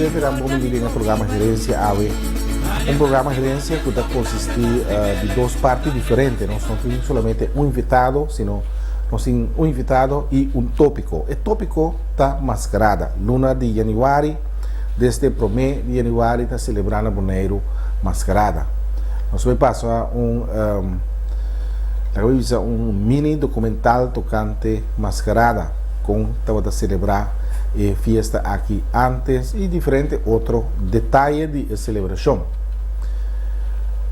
Oyente bon bini den e programa Gerencia Awe. Un programa Gerencia ku ta konsistí di dos parti diferente. Nos no tin solamente un invitado, sino nos tin un invitado i un tópiko. E tópiko ta maskarada. Luna di yanüari, desde promé di yanüari ta selebrá na Boneiru maskarada. Nos bai pasa un, laga mi bisa un mini dokumental tokante maskarada, kon tabata selebrá e fiesta aki antes i diferente otro detaye di e selebrashon.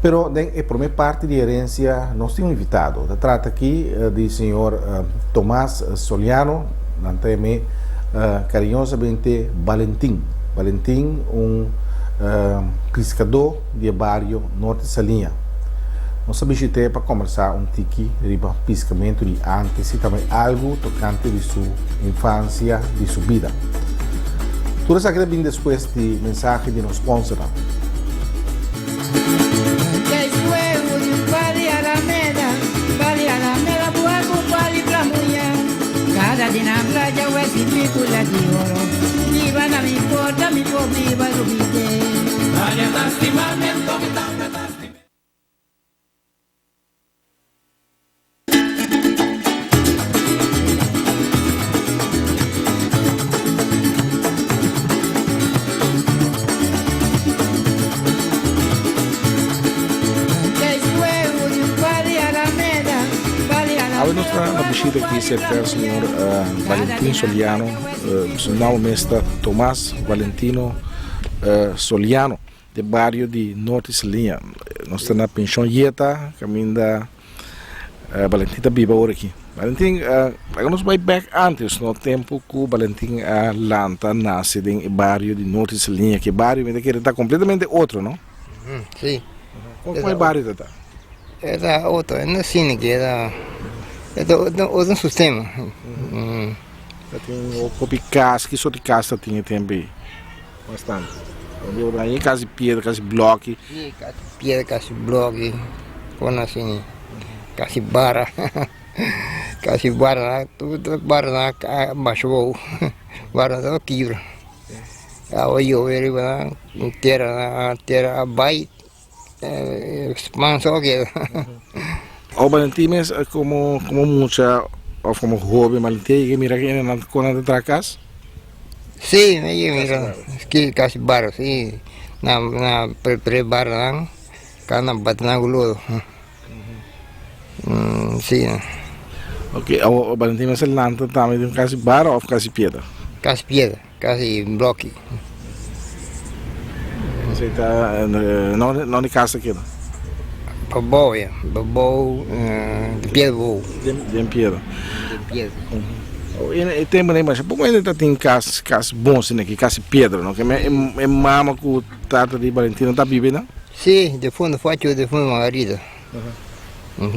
Pero den e promé parti di herensia nos tin un invitado. Ta trata aki di señor Tomas Soliano, nan ta yam'é kariñosamente Balentin. Balentin un piskadó di e bario Norte Saliña. Nos a bishit'é pa kombersá un tiki riba piskamentu di ántes i tambe algu tokante di su infansia, di su bida. Tur esaki ta bin despues di mensahe di nos sponsornan. Awe nos ta na bishita aki serka señor Valentin Soliano, su nomber mes ta Tomas Valentino Soliano. Den bario di Norte Saliña. Nos ta na Pension Yeta, caminda Valentin ta biba ora aki. Valentin, laga nos bai bek antes, no? Tempo cu Valentin a lanta, nace den e bario di Norte Saliña, ki e bario mi ta kere ta completamente otro, no? Si. Con e bario ta ta? E ta otro, e no asina ki e ta, e ta otro sistema. Ta tin hopi cas, ki sort di cas ta tin e tempo ei? Bastante. Donde yo daña casi piedra, casi bloki. Sí, casi piedra, casi bloki. Con así, casi barra. Casi barra, tur barra na basha bou. Barra ta kibra. Awa yobe riba nan, tera, tera a bai, manso a keda. O Valentin mes como como mucha of como hoben Valentin a yega mira ke nan kon nan ta traha kas? Sí, mi a yega mira ki kasi barro sí na na prepare barro nan ka nan bati nan ku lodo sí. Ok, awor Valentin mes a lanta tambe den kasi barro of kasi piedra? Kasi piedra. Kasi bloki. Esei ta no di casa keda? Pabou ya, pabou di piedra bou. Den piedra. Den piedra. E tempo nei masha poco hende ta tin cas cas bon asina aki, cas di piedra no, e mama cu tata di Valentino ta biba einan? Si, de fondo facho de fondo Margarita.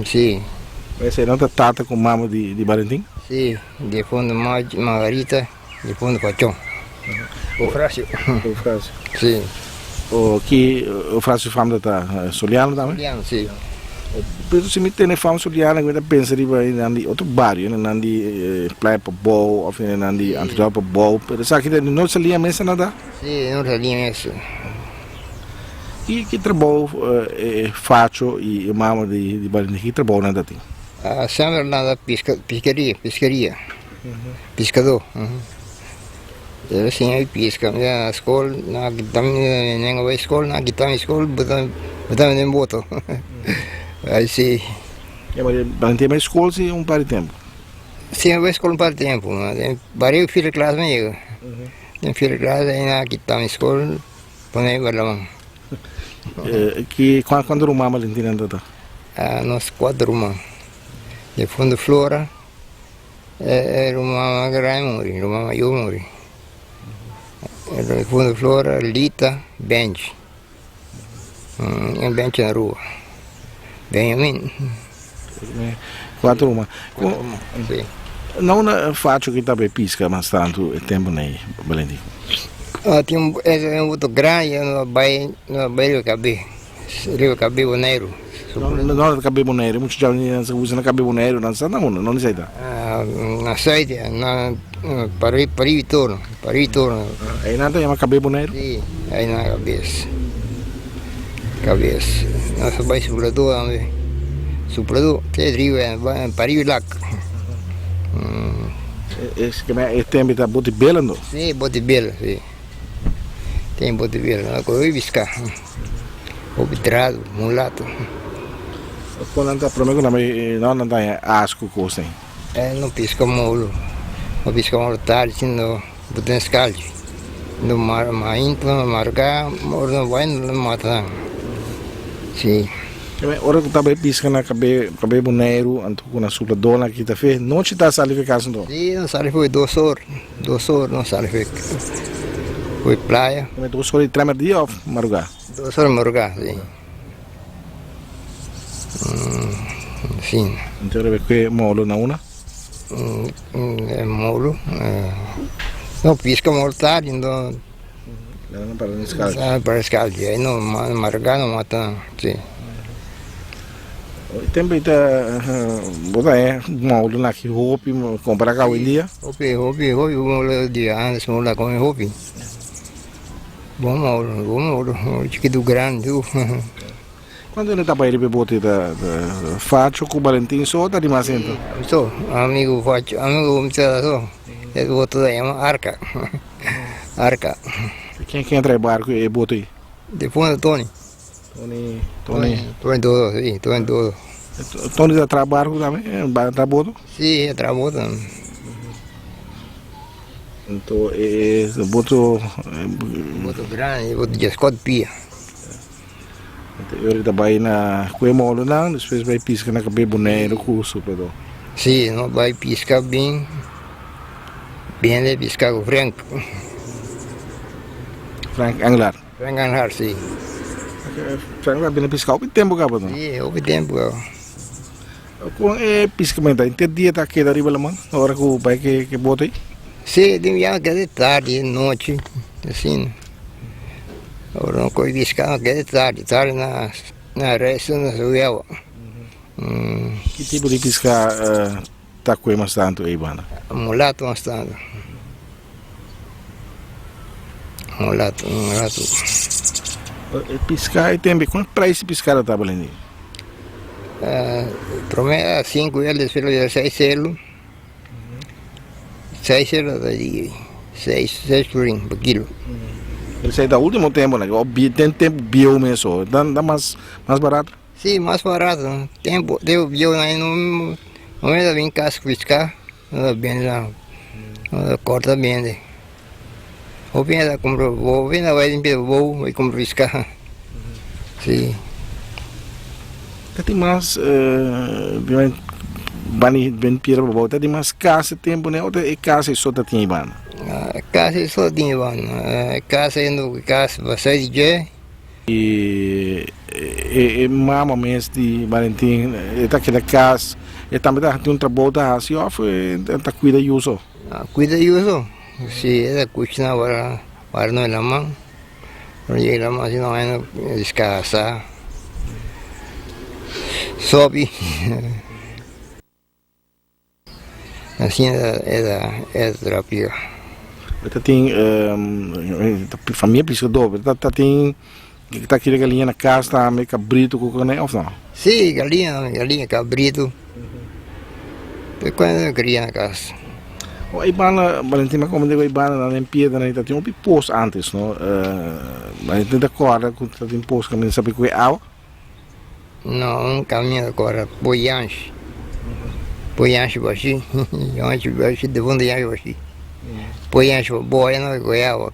Si. Esei no ta tata cu mama di Valentin? Si, de fondo Margarita. Di fondo Pachón. Eufrasio. Eufrasio. Sí. O ki Eufrasio fam ta Soliano tambe? Soliano, sí. Pero si mi tene fam Soliano mi ta pensa riba nan di otro bario, nan di Playa Pabou of nan di Antriol Pabou, pero esaki ta di Noord Saliña mes nan ta? Sí, Noord Saliña mes. Ki ki trabou e facho i e mama di Valentin ki trabou nan ta tin? Semper nan ta piska, piskeria, piskeria. Piskadó. El a siña mi piska. Mi ta na skol, nan a kita mi, nan a bai skol, nan a kita mi skol, bota mi den boto. Ai si. Ya, ma Valentin bai skol si un par di tempu? Si, mi bai skol un par di tempu. Ma den bario vierde klas mi yega. Den vierde klas ai nan a kita mi skol, pone mi Barlaman. Ki, kuantu ruman Valentin nan ta ta? Nos kuater ruman. Den fondo Flora. E ruman mas grandi muri, ruman mayor muri. E fundo Flora, Lita, Benji. E Benji na rua. Benjamin. Cuatro ruman. Cuatro ruman, si. Na unda facho ki tabata pisca mas tanto e tempo nei, Valentin? Ah, tin un, e un boto grandi, no bai, no bai riba Cabé. Riba Cabé Boneiru. No no Cabé Boneiru, mucho djawe nan sa usa na Cabé Boneiru, nan sa na unda, no ni sa ta? Na Zuid, na. Pariba torno, pariba torno. Einan ta yama Kabé Boneiru? Si, einan Kabes. Kabes. Nos a bai Supladó tambe. Supladó, te riba, pariba lak. E tempu ta boti bela no? Si, boti bela, si. Ten boti bela, nos a kohe hopi piská. Hopi trado, mulato. Kon nan ta prome ku nan bai, nan ta haña asko kos ei? E no pisca molo, no pisca molo tardi sino bo ten scalchi. No mar mainta no marga ora no bai no mata nan. Si. Ora ku ta bai pisca na kabe kabe Boneiru anto ku na suplador na kita fe nochi ta sali fe kas anto? Si no sali fo'i 2 or, 2 or no sali fo'i fo'i playa. 2 or di tramerdia of maruga? 2 or maruga si. Asina. Anto riba ke molo na una? Molo, no pisca molo tardi ento Nan para na scalchi. Nan para scalchi, ai no marga no mata nan, si. E tempo ei ta bo ta haña molo na ki hopi compara ku awendia? Hopi, hopi, hopi molo di antes molo a come hopi. Bon molo, bon molo, chikitu grandi tu. Cuanto hende ta bai riba e bote ta Facho cu Valentin so o ta di mas hende? So, amigo Facho, amigo Michela so. E bote ta yama Arca, Arca. Ken ken a trae barco e bote ei? Di fondo Tony. Tony, Tony. Tony Dodo, si, Tony Dodo. Tony ta traha barco tambe, traha boto? Si, e traha boto tambe. Anto e boto. Boto grandi, boto 14 pia. Anto e ora ta bai na kue molonan, despues bai pisca na Kabe Boneiru ku Suplador. Si, no bai pisca bin, bende pisca ku Frank. Frank Engelaar. Frank Engelaar, si. Frank Engelaar bini pisca hopi tempu kaba no? Si, hopi tempu kaba. Kon e piskamentu ta? Henter dia ta keda riba laman ora ku bai ke boto ei? Sí, tin biaha keda tardi, nochi, asina. Ora no koi piska no keda tardi, tardi na na resto na subi awa. Ki tipo di piska ta kue mas tantu ei banda? Mulato mas tantu. Mulato, mulato. E piska e tempu, kon prijs di piska ta tabata lindi? Prome era 5 elo, despues lo bira 6 elo. 6 elo ta di 6, 6 florin pa kilo. Esei ta ultimo tempo nan, o den tempo bieu mes o, ta mas mas barato? Si, mas barato. Tempo tempo bieu nan no no me ta bin kas pisca, no ta bende nan, no ta corta bende. Hopi hende ta kumpra bou, hopi hende ta bai limpia bou bai kumpra piská. Si. Ta tin mas bani ben piedra pa bou, ta tin mas kas e tempu ne o ta e kas ei so ta tin ei banda? Kas ei so ta tin ei banda. Kas ei no kas basá di dje. E e mama mes di Valentin e ta keda kas, e tambe ta tin un trabou ta hasi òf e ta kuida yu so? Kuida yu so. Si e ta kushina ora ora no e laman, ora yega laman si no hay diskasa, sopi, asina e ta e ta trapia. E ta tin famia piskadó, ta tin ta kria galiña na kas tambe, kabritu ku kone òf no? Si, galiña, galiña, kabritu. Te cuenta no cria na cas. O ay banda, Valentin me comenta cu ay banda nan den piedra nan ta tin hopi pos antes no. Valentin ta corda cu ta tin pos caminda sabi cu e awa? No, un caminda corda poi yanshi. Poi yanshi bashi, yanshi bashi, de funda yanshi bashi. Poi yanshi pa boya no cu e awa,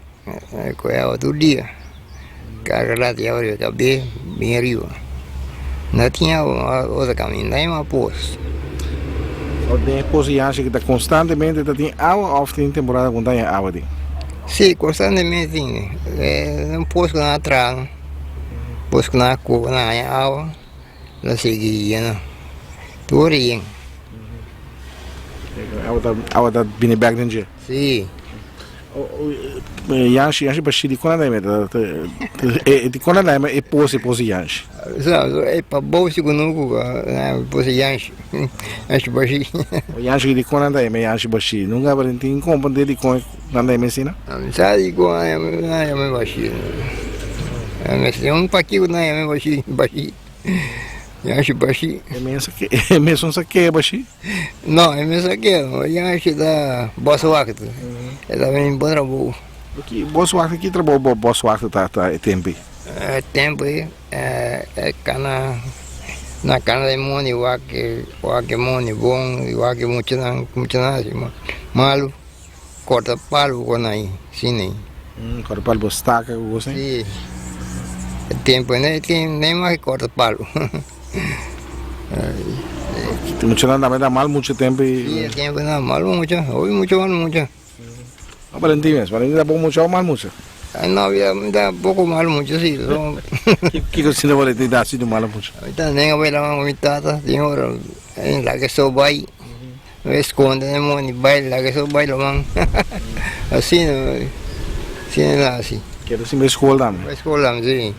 cu e awa tur dia. Carga lata y awa riba cabe bien riba. No tin awa otro caminda hay mas pos. O den e pos di Yanshi ki ta constantemente ta tin awa of tin temporada cu ta haña awa tin? Si, constantemente tin. E un pos cu nan a traha, pos cu nan a cuba nan haña awa, lo sigui yena tur yen. Awa ta awa ta bini bek den dje? Si. Yanshi, Yanshi Bashir di kon a dai ta e di kon a dai e pos e pos di Yanshi? Sa e pa bou si kunuku e pos di Yanshi, Yanshi Bashir. Yanshi di kon a dai Yanshi Bashir? Nunka Valentin komprende di kon nan dai asina? Mi sa di kon nan yama Bashir. Mester un pakiko nan yama Bashir, Bashir, Yanshi Bashir. E mesun sa ke Bashir? No, e mes a keda. Yanshi ta boswachter. E ta bini bon trabou. Ki boswachter, ki trabou bo boswachter ta ta e tempu ei? E tempu ei e kana na kana di mondi wak wak e mondi bon i wak e muchanan muchanan hasi malu korta palu ku nan asina ei. Korta palu bo staka ku kos ei? Si. E tempu ei no mas korta palu. Mucha nan tambe ta mal mucha tempo y. Sí, e tempo nan mal mucha, hopi mucha mal mucha. No Valentin mes, Valentin ta bon mucha o mal mucha? No, mi ta poco mal mucha si. Kiko sinti Valentin ta hasi di mal mucha? Mi ta nenga bai laman ku mi tata, tin ora mi laga so bai, mi skonde den mondi bai laga so bai laman, asina, asina mi ta hasi. Keda sin bai skol tambe? Bai skol tambe, si.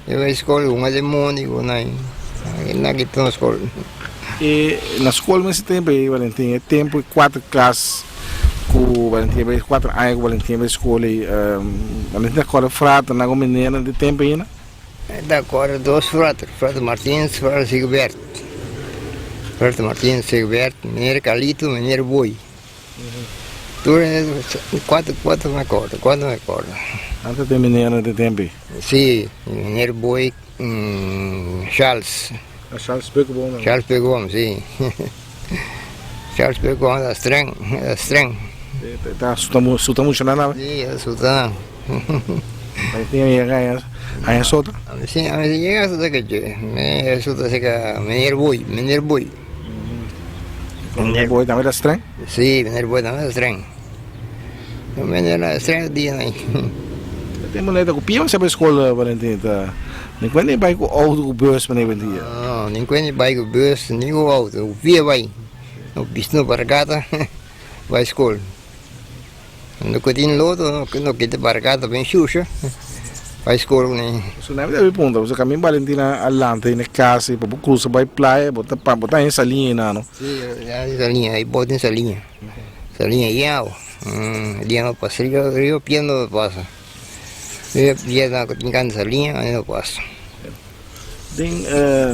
E bai skol hunga den mondi ku nan nan ki tuma skol. E na skol mes e tempu ei Valentin e tempu e kuater klas ku Valentin bai kuater aña ku Valentin bai skol ei Valentin ta kòrda fraternan ku menernan di tempu ainda? E ta kòrda dos frater, frater Martins, frater Sigbert. Frater Martins, Sigbert, meneer Carlito, meneer Boy. Tur e kuater kuater mi acorda, kuater mi acorda. Antes den meneer na den tempo ei? Si, meneer Boy Charles. Ah, Charles Beukeboom dan? Charles Beukeboom, si. Charles Beukeboom ta streng, ta streng. Ta suta mucha nan awe? Si, ta suta nan. Bai tin a yega aña sota? Si, a mi yega sota kechi. Mi yega sota cerca meneer Boy, meneer Boy. Meneer Boy tambe ta streng? Si, meneer Boy tambe ta streng. Meneer ta streng tur dia nan. E tempo nan ta ku pia bai skol, Valentin? Ta ninkuen di bai ku auto ku bus manera hoy en dia? No, ninkuen di bai ku bus ni ku auto, ku pia bai. No bisti no barkata bai skol. No ku tin lodo no kita barkata ben shusha bai skol kuné. So nan mi ta puntra, pasobra kamin Valentin a lanta na e kas i pa bo krusa bai playa bo ta bo ta haña saliña einan no? Si, haña saliña, ei bo tin saliña, saliña yau, dia no pasa, rio pia no pasa, rio pia ku tin kanta saliña no pasa. Den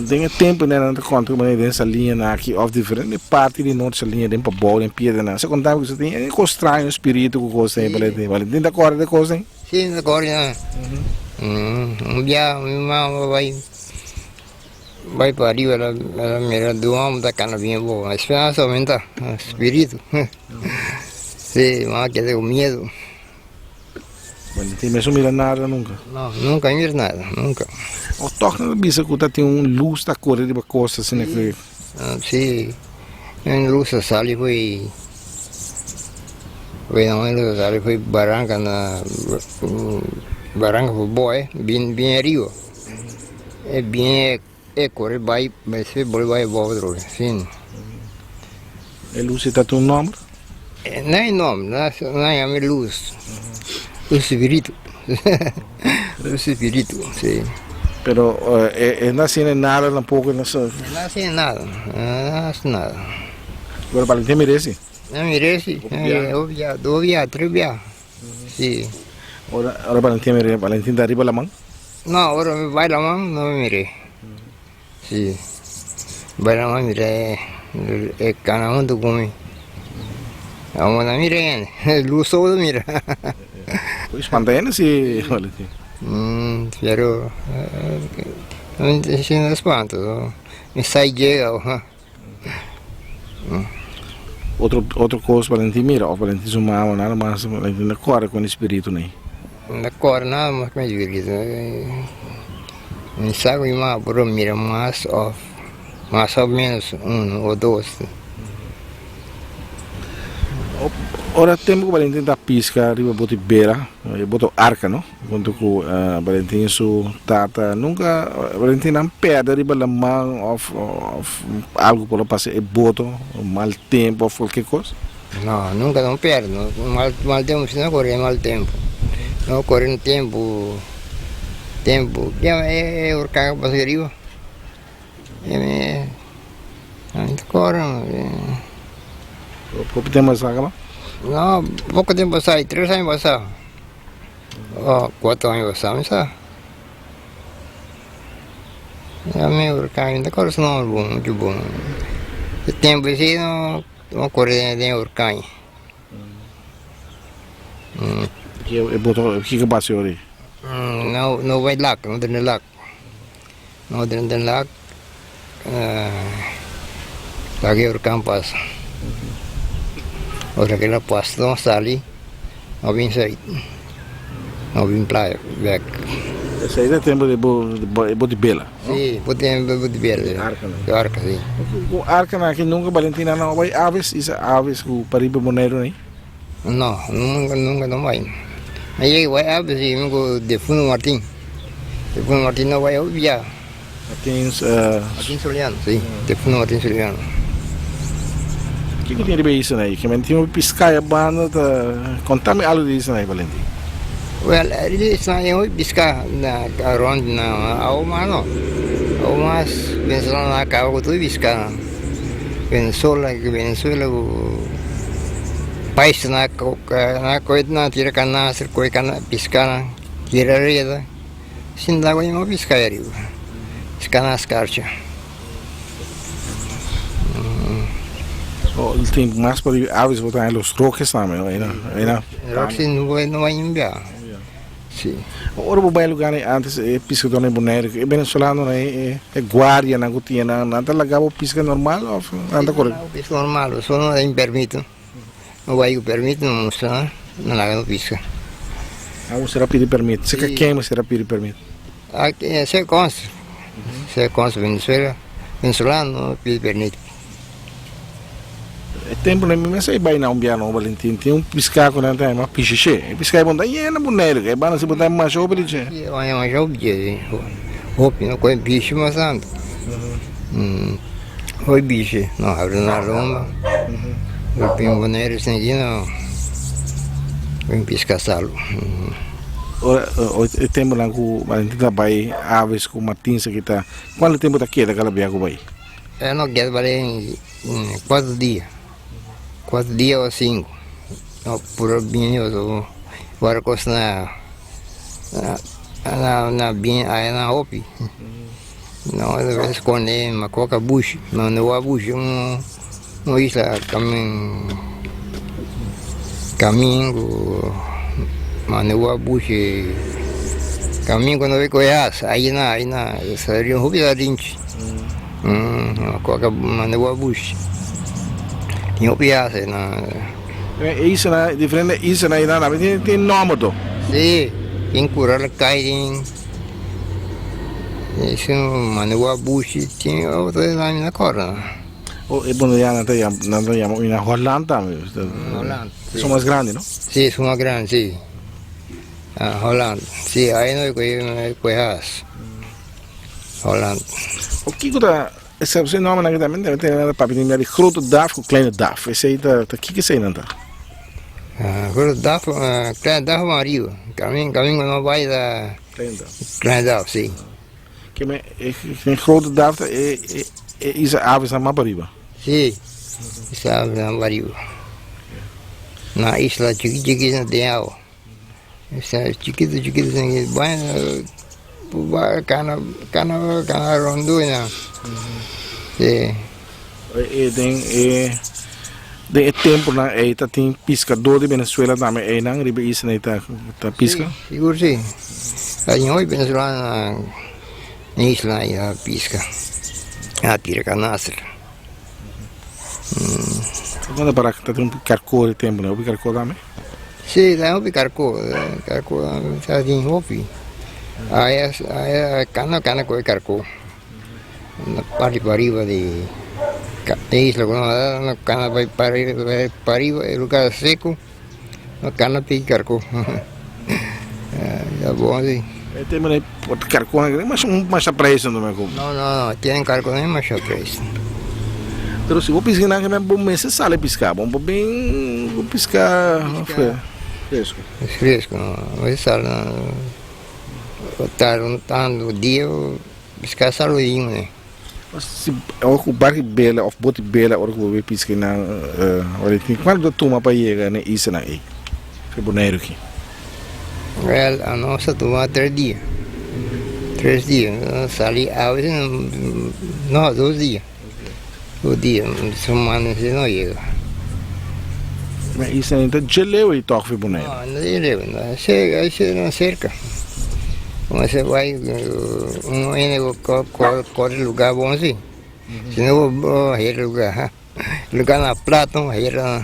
den e tempu nan ta konta ku manera den saliñanan aki òf diferente parti di Norte Saliña den Pabou den Piedranan sa konta mi ku sa tin e kos straño spiritu ku kos ei Valentin Valentin ta kòrda di kos ei? Si mi ta kòrda un bia mi mama bai bai pa ariba el a mira du hòmber ta kana bien bo esperansa aumenta spiritu si mi mama keda ku miedu. Valentin mes no mira nada nunca? No, nunca mi mira nada, nunca. O toch nan ta bisa cu ta tin un luz ta core riba costa asina cu. Si, un luz ta sali fo'i, fo'i un luz ta sali fo'i baranca na, baranca fo'i boe, bin bin ariba, e bin e core bai, e bolbe bai abou atrobe, si. E luz ei ta tin un nomber? No hay nomber, nan yama e luz, luz spiritu, luz spiritu, si. Pero e no haciendo nada tampoco? E no haciendo nada, e no haci nada. Pero Valentin mira esi? Mi mira esi, un bia, dos bia, tres bia, si. Ora Valentin mira, Valentin ta riba laman? No, ora mi bai laman no mi mira. Si, bai laman mira e kana huntu ku mi. Amo na mira hende, lus solo ta mira. Por spanta hende si, Valentin. Pero si no spanto, mi sai djega. Otro otro kos Valentin mira of Valentin su mama nada mas Valentin ta kore kon e spiritu nei. No kore nada mas kon e spiritu. Mi sa ku mi mama por mira mas of mas of menos uno o dos. Ora tempu ku Valentin ta piska riba boto bera, boto arka no. Huntu ku Valentin su tata nunka Valentin nan perde riba laman of algu por a pasa e boto, mal tempu of kualke kos? No, nunka no perde. Mal, mal tempu si no kore mal tempu. No kore un tempu, tempu, kiba e hurkan ku pasa riba? E ta kore. Hopi tempu a saka no? No, poko tempu a sai, tres aña pasá. O kuatro aña pasá, mi sa. Mi hurkan, mi ta kore su nomber bon, muchu bon. E tempu esei no. Bo kore den hurkan. E boto kiko pasa ori? No no bai lak, no drenta lak. No drenta lak laga e hurkan pasa. Ora kila pasa no sali no bin sait, no bin playa bek. Esei ta e tempo di e boto di bela. Sí, bo tin bo di berde. Arka nan. Di arka, sí. Ku arka nan aki nunka Valentina no a bai aves, isa aves ku pariba Boneiru nei? No, nunka, nunka no bai. Mi yega bai aves i mi ku Defundo Martin. Defundo Martin no bai hopi bia. Martin, Martin Soliano, sí. Defundo Martin Soliano. Kiko tin riba e isla nei? Kimen tin hopi piská e banda ta konta mi algu di e isla nei, Valentin. Wel, riba e isla nei hopi piská na rond na awo mas no. Awo mas venezolano a kaba ku tur e piská. Venezuela, Venezuela ku paisnan na koe na tira kanastra koe piská tira reda. Sin lago e no piská e riba. Piská na skarcha. Oh, el tin mas por riba aves bo ta los roques tambe, no? Ena, ena. Roques no bai no bai inbia. Si. Ora bo bai lugar antes e piscador na Bonaire, e venezolano na e e guardia nan ku tin nan, nan ta laga bo pisca normal of nan ta kore? Pisca normal, so no tin permito. No bai ku permito no mustra nan, nan laga no pisca. Ah, bo mester a pidi permit. Si ka ken mester a pidi permit? Aki se consta, se consta Venezuela, venezolano pidi permit. E tempu nan mi mester a bai na un bia no Valentin, tin un pisca ku nan ta yama pishishi. E pisca ei bon ta yena Boneiru, e banda si bo ta masha hopi di dje. Si, bo ta masha hopi di dje, hopi no kohe bishi mas tantu. Hopi bishi, no habri na lomba, hopi Boneiru esaki no, hopi pisca salu. Ora e tempunan ku Valentin ta bai aves ku Martin esaki ta, kuantu tempu ta keda kada bia ku bai? E no keda bai kuatro dia, kuatro dia o sinku, no puro bini pasobra ora kos na na bini aya na hopi, no a veces skonde makoka bush, mandoa bush un isla kamin ku mandoa bush kamin ku no bai koe as ayi na ayi na hopi rinchi. Makoka mandoa bush tin hopi asa na. E islanan, diferente islanan ei nan tin tin nomber to. Si, tin Coral Cay tin esun Mandoa bush tin otro nan mi no acorda. Oh e bonerianan nan ta yama nan ta yama una Holland tambe. Holland si. Esun mas grandi no? Si esun mas grandi si. Holland si ahi no e koe has. Holland. O kiko ta esei nombernan aki tambe debe tene papia di mira di grote daf ku kleine daf esei ta ta kiko eseinan ta? Grote daf kleine daf mas ariba kamin kamin ku no bai ta Kleine daf. Kleine daf si. Ke e grote daf ta e e isa aves nan mas pariba. Si isa aves nan pariba na isla chiki chiki nan tin awa. Esta chikitu chikitu sin bueno cana cana cana rondu na si. E den e den e temponan ei ta tin piskadó di Venezuela tambe einan riba e isla ei ta ta piska? Si, sigur si. Ta tin hopi venezolano na na isla ei ta piska, a tira kanastra. Cuando para ta tin karkó e temponan, hopi karkó tambe? Sí, ta hopi karkó, karkó ta tin hopi. Aya aya kana kana koe karkó. Na parti pariba di e isla ku no kana bai pariba pariba e lugar seku no kana piki karkó. Ta bon si. E tema di karkó masha preis no No no no tienen karkó no masha preis. Pero si bo pisca nan ke bo mester sali pisca, bo por bin ku pisca fresco. Fresco no, bo sali tarde tanto dia pisca sali yin ne. Si ora ku barki bela of boti bela ora ku bo bin pisca nan ora tin kuantu ta tuma pa yega na e islanan ei, e Boneiru aki? Wel, anos a tuma tres dia. Tres dia. Sali awe, no, dos dia. Dos dia, su mane si no yega. Ma isla no ta dje leu ei tòg fi Boneiru? No, no dje leu. No, serka. Como se bai un hende kore lugar bon si. Si no bo hera lugar. Lugar na plato, hera.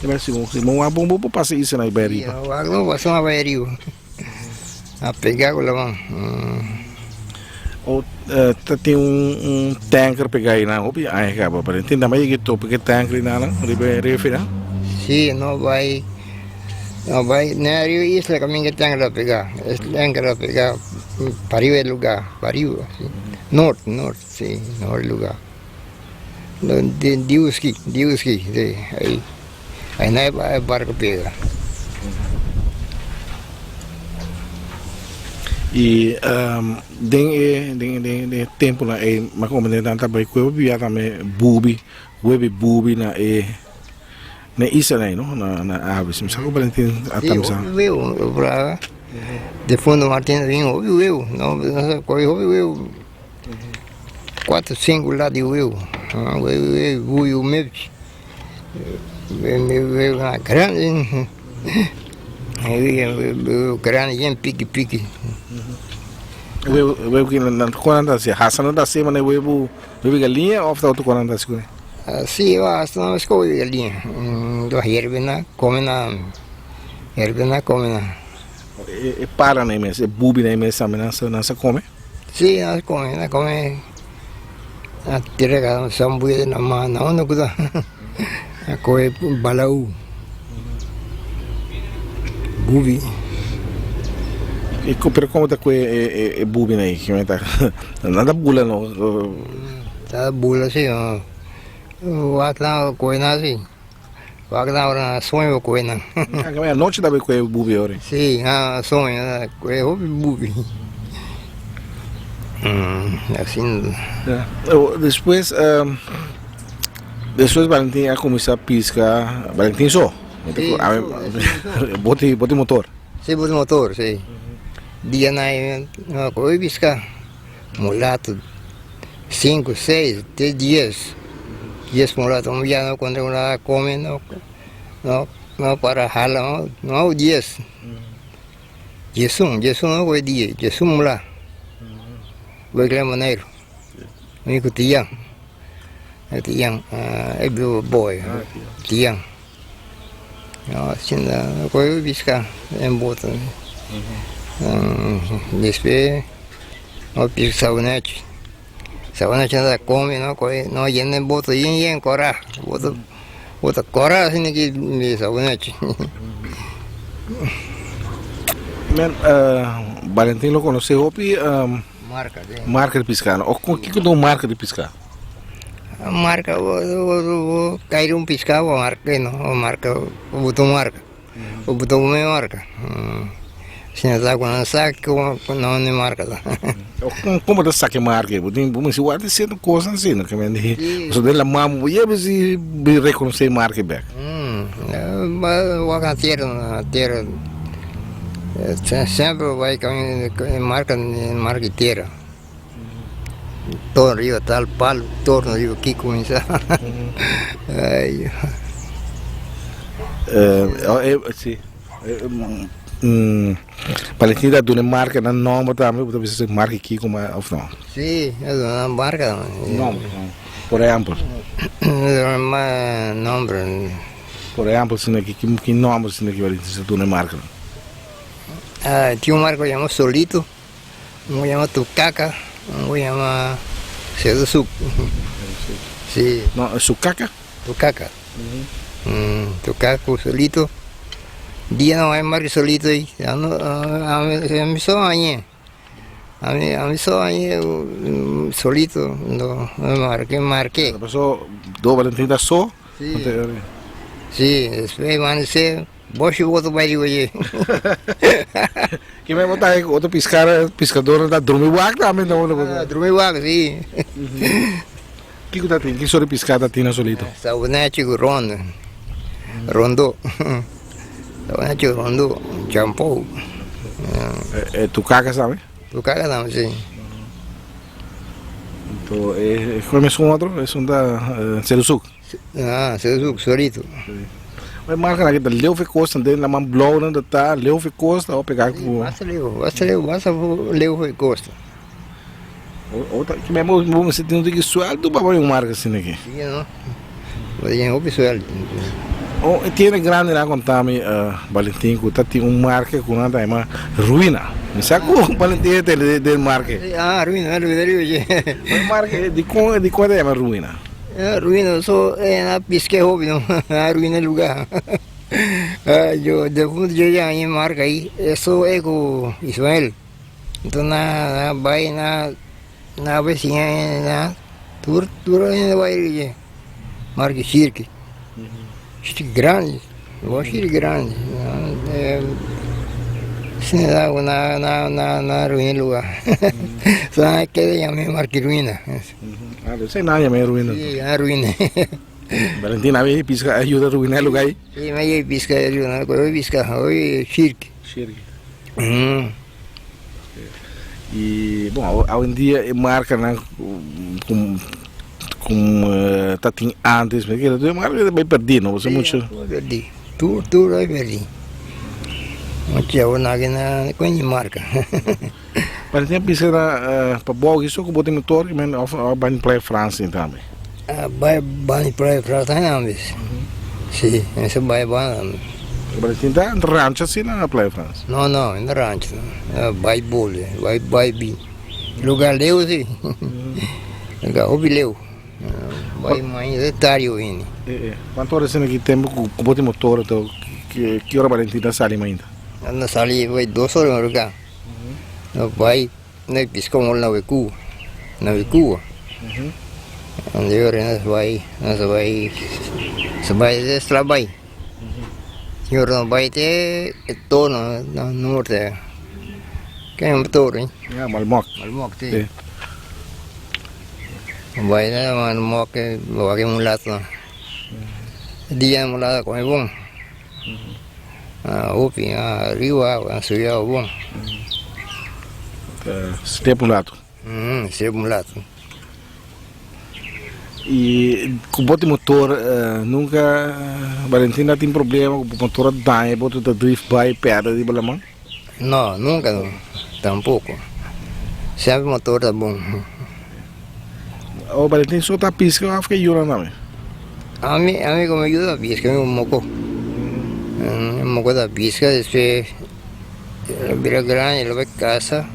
Ma si bo wak bon bo por pasa isla na bai riba. Si, wak bo pasa na bai riba. A pega ku laman. O ta tin un tanker pega einan hopi aña kaba pero tin tambe yega topa ku e tanker einan riba e refi nan? Si no bai no bai na riba e isla kaminda e tanker ta pega e tanker ta pega pariba e luga pariba si nort nort si nort e luga Diuski Diuski si ai. Aina e barco pega. Y den e den den e temponan ey mi a comprende nan ta bay cueba bia tambe bubi huebi bubi na e na e isla ey no na na Aves mi sa cu Valentin a Sí, tamsa. hopi huevo braga de fondo Martin bin hopi huevo no no sa coge hopi huevo cuatro cinco lata di huevo huevo huevo mepchi. Grandi yen piki piki. Webu ki nan kon nan ta hasi? Hasa nan ta hasi manera webu webu galiña of ta otro kon nan ta hasi kune? Si hasa nan ta webu galiña. Lo herbe nan kome nan herbe nan kome nan. E para nan mes e bubi nan mes tambe nan sa kome? Si nan sa kome nan kome. A tira ka sambuya na man na unda ku ta a kohe balau bubi. E ku pero komo ta kohe e bubi na ei? Nan ta bula no? Ta bula si no. Wak nan kohe nan si. Wak nan ora nan soño bo kohe nan. Anochi ta bai kohe bubi ora? Si, nan soño nan kohe hopi bubi. Asina. Despues despues Valentin a kuminsá piska Valentin so boti boti motor. Si boti motor si dia nan a kohe piska mulato sinku seis te dies dies mulato un bia no kontra un a kome no no para hala no dies. Djesun, djesun no koe dia, djesun mula. Bai Gran Boneiru. Mi ku Tian. Tian, e biu boy, Tian. No, asinda no koe biska en boto. Despues no piska sabonechi. Sabonechi no ta come, no koe, no yena e boto yen yen kora. Boto Bo ta kora asina ki mi sabonechi. Men, Valentin lo konosé hopi Marka, sí. marka di piská, no? O kiko ta un marka di piská? Marka, bo, bo, bo kai un piská, bo marka, no? Bo marka, bo ta un marka. Bo ta un marka. Asina ta ku nan sa ku nan e marka ta. Kon bo ta saka e marka ei? Bo tin bo mester wak di sierto kosnan asina ke men di pasobra den laman bo yeba si bo rekonosé e marka ei bek. Wak na tera na tera semper bo bai kaminda e marka e marka di tera. Torno riba tal palu torno riba ki kuminsá. Si. Valentin ta duna e marka nan nomber tambe, bo ta bisa esaki marka kiko ma of no? Si, a duna nan marka tambe. Nomber, por ehempel? Duna nomber. Por ehempel, asina ki ki nomber asina ki Valentin ta duna e marka nan? Tin un marka ku yama Solito, un ku yama Tukaka, un ku yama Sedu Suk. Si. No, Sukaka? Tukaka. Tukaka ku Solito. Dia no hay marca Solito ahí. A mi so añe. A mi so añe. Solito, no marke, marke. Paso do Valentin ta so. Si. Si, despues amanesé, boshi boto bai riba dje. Ki men bo ta otro piskar, piskadornan ta drumi wak tambe no? Ah, drumi wak, si. Kiko ta tin? Ki sort di piská ta tin na Solito? Sabonechi ku rondo, rondó. Sabonechi ku rondó, champou. E tukaka tambe? Tukaka tambe, si. Anto e kue mesun otro? Esun ta Serusuk? Ah, Serusuk, Solito. E marka nan ki ta leu fe kosta den laman blou nan ta ta leu fe kosta o pega ku. Basta leu, basta leu, basta leu fe kosta. Ki men bo mester tin un tiki sueldo pa bai un marka asina aki. Si no, bo ta tin hopi sueldo. E tienda grandi nan a konta mi Valentin ku ta tin un marka ku nan ta yama Ruina. Mi sa ku Valentin e tende den marka. Ah, Ruina, Ruina riba dje. E marka dikon dikon e ta yama Ruina? Ruina so e na piske hopi no, a ruina luga. Yo defunto yo ya e marka ahi, eso e ku Ismael. Enton nan a bai na na bisiña na tur tur hende bai riba marka shirki, shirki grandi, bon shirki grandi asina ta na na na na ruina luga so nan a keda yama marka ruina. Ah esei nan a yama e ruina. Si nan a ruina. Valentina a bin pisca a yuda ruina e luga ei? Si mi a yega pisca a yuda pisca hopi shirki. Shirki. Y bon, awendia e marcanan cu cu ta tin antes, mi kere tur marca ta bay perdi, no? Pasobra mucho. Tur a perdi, tur tur a perdi. Mochi awor na na con e marca. Pero tin bisa na pa bou so cu bo tin motor ki men of a bay Playa Francia tambe? A bay bay Playa Francia tambe, si, mester bay banda. Pero tin ta rancho asina na Playa Francia? No, no, no rancho no. Bai bole, bai bai bin. Lugar leu si. Lugar hopi leu. Bai mainta te tardi bo bini. Cuanto ora asina ki tempo cu bo tin motor ato ki ora Valentin ta sali mainta? Na sali bai dos ora marruga. No bai no pisca un na Cuba, na Cuba. Ande ora nos bai, nos bai, nos bai extra bai. Señor no bai te e tono na norte. Ken e toro eh? Ya, Malmok. Malmok, si. Bai na Malmok, wak e mulato. Dia mulato come bon. Hopi, riba awa, subi awa bon. Step mulato. Step mulato. Y cu bo tin motor nunca Valentina tin problema cu bo motor a daña y bo ta drift bay perde riba laman? No, nunca no, tampoco. Semper motor ta bon. O Valentin so ta pisca of ke yuda tambe? Ami, ami como yuda pisca, mi moco. Mi moco ta pisca despues lo bira grandi lo bay casa.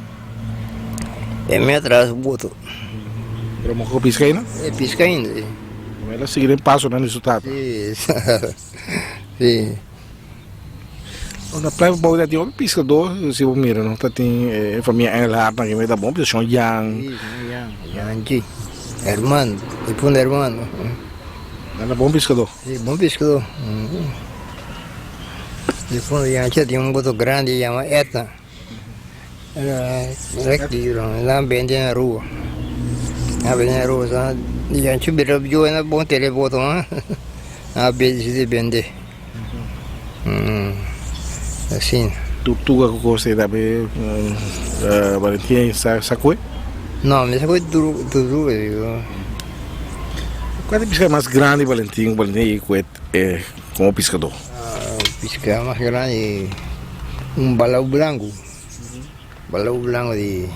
E mi atras boto. Pero moco pisca ainda? E pisca ainda, si. El a sigui den pasonan di su tata. Si, si. Na Playa Bou ta tin hopi piscador, si bo mira no, ta tin e famia Engelhard nan ke ta bon pisca, Shon Jan. Si, Shon Jan, Janchi, Hermando, e punda Hermando. Nan ta bon piscador. Si, bon piscador. E punda Janchi tin un boto grandi yama Etna. Nan bende na rua. Nan bende na rua. Sa Janchi bira bieu na bon tele boto nan a decidi bende. Asina. Tortuga ku kos ei tambe Valentin sa koe? No, mi sa koe tortuga digo. Kua ta e piska mas grandi Valentin ku Valentin a koe komo piskadó? Piska mas grandi un balau blanku, balau blanku di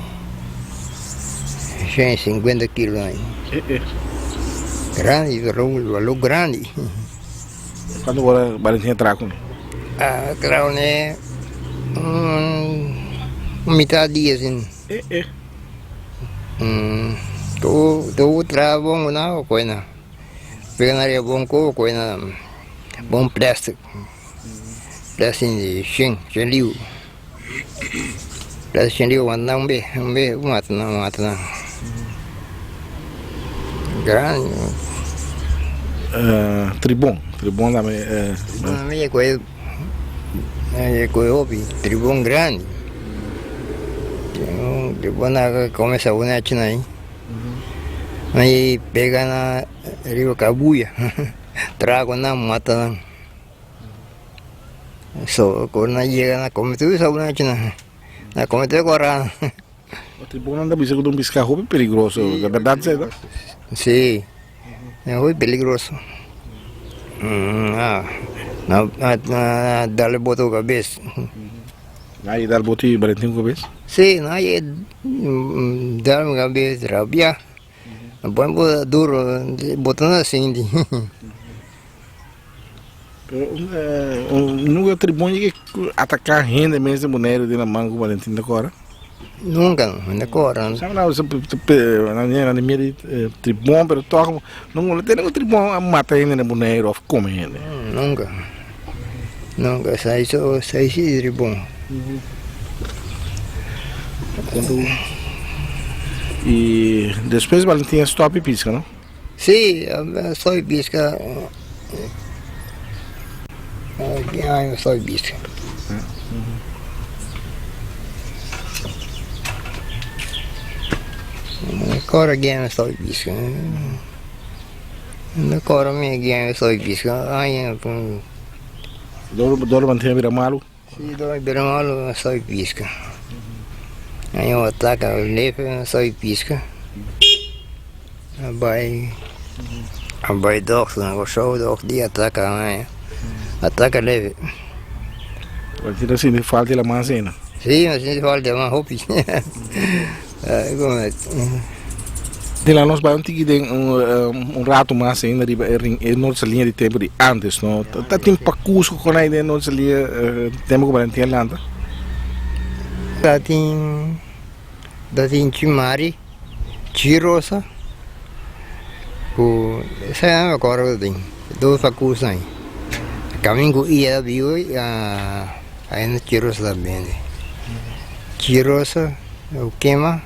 150 kilo ahí. Grandi, balau grandi. Kuantu ora Valentin a traha kuné? A traha kuné un mitad dia asin. Tur traha bon ku nan o koe nan? Pega na ria bon ku koe na bon plastic, plastic di shen, shen liu, plastic shen liu wanta nan un be, un be mata nan, mata nan. Grandi. Tribon, tribon tambe. Tribon tambe e koe, e koe hopi, tribon grandi. Tribon a kome sabon achi na ahi. Nan pega na riba kabuya, trago nan, mata nan. So, ku nan yega nan kome tur sabon achi na. Nan kome tur kora. Tribonnan ta bisa ku ta un piská hopi peligroso, ta bèrdat esei ta? Sí, e hopi peligroso. Nan dal e boto ku kabes. Nan a dal boto i Balentin ku kabes? Sí, nan a dal mi kabes rabia. Nan pone boto duro, boto no ta sinti. Pero nunka tribon yega ataká hende mes den Boneiru den laman ku Valentin ta kòrda? Nunka, no ta kòrda. Sa nan nan di miedu di tribon pero tòg no tene ku tribon a mata hende na Boneiru òf kome hende. Nunka, nunka sa iso sa isi di tribon. I despues Valentin a stòp di piska no? Sí, soy pisca. Ki aña soy pisca. Kora ki aña soy pisca. No kora mi ki aña soy pisca. Aña. Dor mantiene bira malu? Sí, dor bira malu soy pisca. Aña ataka lefe soy pisca. A bai a bai dokter na Kòrsou dòkter di ataka nan ataka leve. Bo ta sinti falta di laman asina? Si, mi sinti falta di laman hopi. Dila nos bai un tiki den un rato mas ainda riba e noordse liña di tempo di antes no. Ta tin pakus ku konai den noordse liña tempo ku Valentin a lanta? Ta tin ta tin chimari. Chirosa ku esei nan mi acorda ku tin dos pakus nan kamin ku iya ta biba ainda chirosa ta bende chirosa ku kema.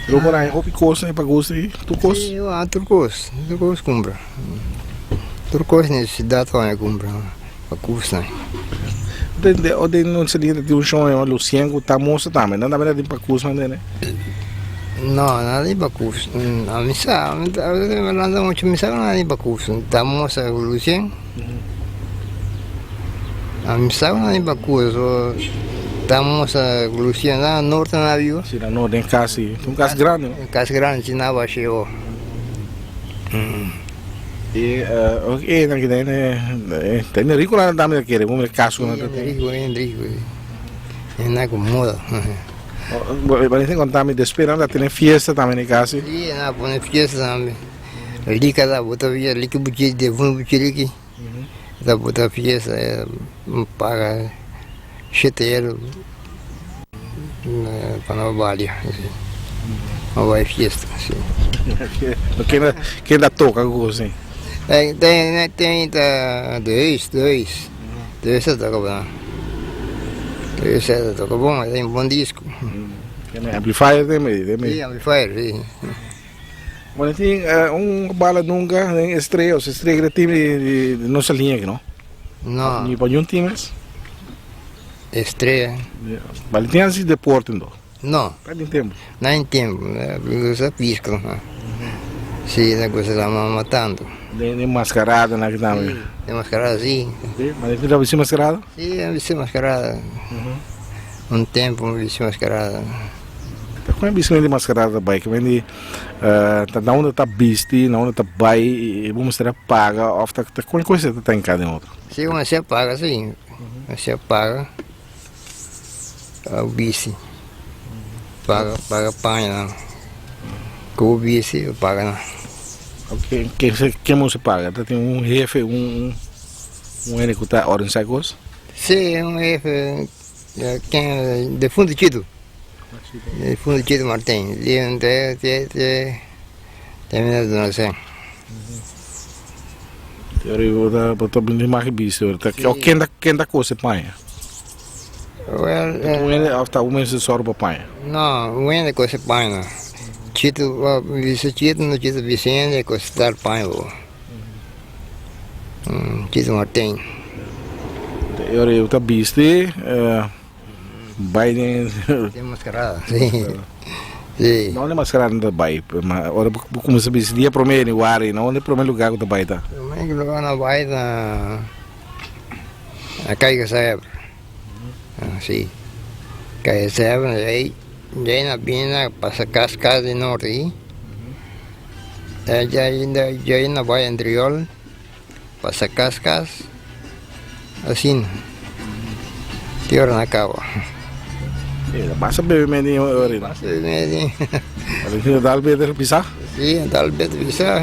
Lo por haña hopi kos na e pakus ei tur kos? Si tur kos tur kos kumpra tur kos nesesidat pa mi kumpra pakus nan. O den un salida di un shon yama Lucien ku ta mosa tambe, nan tambe ta tin pakus nan tene? No, nan tin pakus. A mi sa, mi ta lanta muchu, mi sa ku nan tin pakus. Ta mosa ku Lucien. A mi sa ku nan tin pakus. Ta mosa ku Lucien, na norte nan a biba. Si, na norte, den kas si. Un kas grandi, no? Un kas grandi, si, nan a basha e. E e nan kita ene ta ene rico nan tambe ta kere como e caso nan ta tin. Rico ene rico e nan cu moda. Bo conta mi despues nan ta tene fiesta tambe na e casa. Si nan a pone fiesta tambe lika ta bota fiesta liki buchi defunto buchi liki ta bota fiesta paga shete ero pa no balia no bai fiesta si. Ken ta toka ku kos así? Ten ta de huis de huis de huis ta toka bon de huis ta toka bon e tin bon disco. Amplifier den medio? Si amplifier si. Bueno tin un bala nunca den estrella o estrella den team di nos liña aki no? No. Ni pa niun team es? Estrella. Bala tin hasi deporte ndo? No. Pa tin tempo? Na tin tempo. Gusta pisco. Si, na gusta la mama tanto. Den mascarada na ki tambe? Si, den mascarada si. Si, ma tin ta bisti mascarada? Si, a bisti mascarada. Un tempo mi bisti mascarada. Ta kon e bistimentu di mascarada ta bai? Kimen di ta na unda ta bisti, na unda ta bai i bo mester a paga of ta kon e cosa ta tenka den otro? Si, bo mester a paga si. Mester a paga pa bo bisti. Paga paga paña nan. Ku bo bisti bo paga nan. Ken mester paga? Ta tin un hefe, un hende ku ta organisa e kos? Si, un hefe ken defuntu Chitu. Defuntu Chitu Martin. Li te te te termina duna sen. Ora bo ta bo ta bini mas bisti ora ta o ken ta ken ta kose paña? Well Un hende of ta un mester sòru pa paña? No, un hende kose paña. Chito, bisa Chito, no Chito Vicente, ku star paña bo. Chito Martin. E ora eu ta bisti bai den. Den mascarada, si. Si. Na unda mascarada nan ta bai? Ora bo kuminsa bisti dia prome ni wari, na unda e prome lugar ku ta bai ta? Prome lugar na bai ta na Kaya Seven. Si. Kaya Seven, ei djei na bini na pasa kas kas di norte ei. Djei na bai Andriol. Pasa kas kas asina te ora na kaba. E ta pasa bebe medio orina. Pasa bebe medio. Valentino dal beter bisa? Si, dal beter bisa.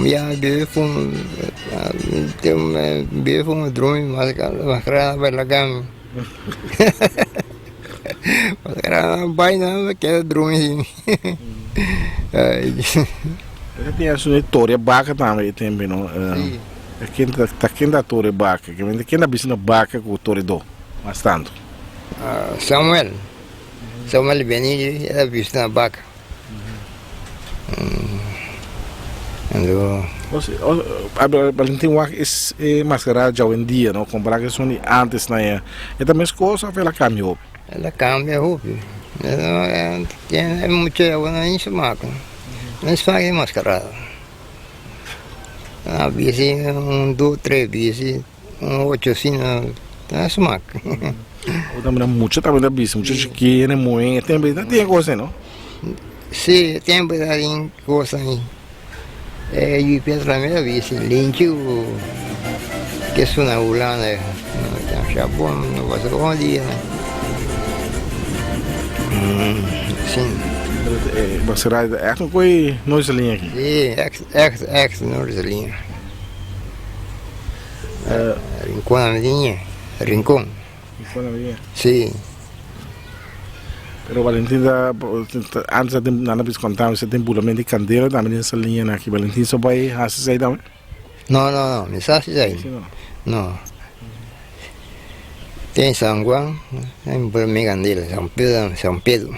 Ya bebe fuma, bebe fuma drumi mas mascarada bai laga mi. Mascarada bai nan keda drumi asina. E tin asun e toria baka tambe e tempo no. Si. Ken ta ta ken ta toria baka? Ken ta bisa na baka ku toridó mas tantu? Samuel. Samuel Benilio e ta bisa na baka. Anto. Valentin wak e mascarada djawendia no kompara ku esun di antes na e ta mes kos of el a kambia hopi? El a kambia hopi. E mucha awe no ni smak, no smak e mascarada. A bisti un dos tres bisti, un ocho asina, no smak. Mucha tambe ta bisti, mucha chikí, hende muhé, e tempu ei ta tin e kos ei no? Si, e tempu ei ta tin kos ei. E yu Pedro tambe ta bisti linchi ku ke suna Hulanda ta bon no pasa bon dia asina. Maskerada ta ègt un koi noise liña aki. Si ègt ègt ègt noise liña. Rincon a mi tin Rincon. Rincon a mi tin. Si. Pero Valentin ta antes a tin nan a bisa conta mi sa tin bulamento di candela tambe den saliña nan aki Valentin so bay haci esey tambe? No no no mi sa haci esey no tin San Juan nan bula mi candela San Pedro San Pedro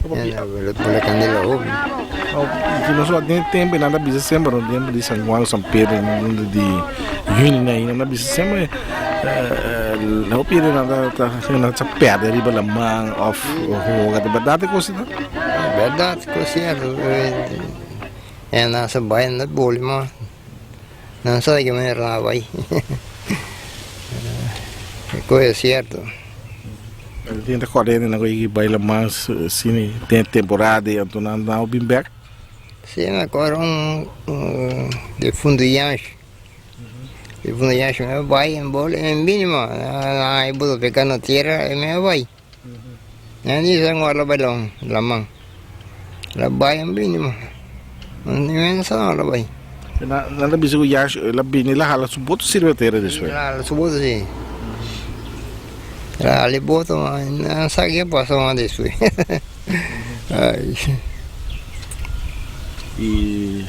nan bula candela hopi. Nos den tempo nan ta bisa semper no tempo di San Juan San Pedro di juni nan ta bisa semper. Hopi hende nan ta nan ta perde riba laman of hoga ta berdad e cos ta? Berdad ku sierto e nan sa bai nan ta boli ma nan sa di ki manera nan a bai e cos e sierto. Tin ta corda hende nan ku yega bai laman sini den temporada anto nan a bin bek? Si mi acorda un difunto Yanshi. E funda yashi me bai en bol en bini ma na e buta peka na tierra e me bai. Na ni sa ngor la bai la laman. La bai en bini ma. Ni me sa ngor la bai. Na nan ta bisa ku yashi la bini la hala su boto sirbi tera despues. La hala su boto si. La hala e boto ma nan sa ke pasa ma despues. Ai. I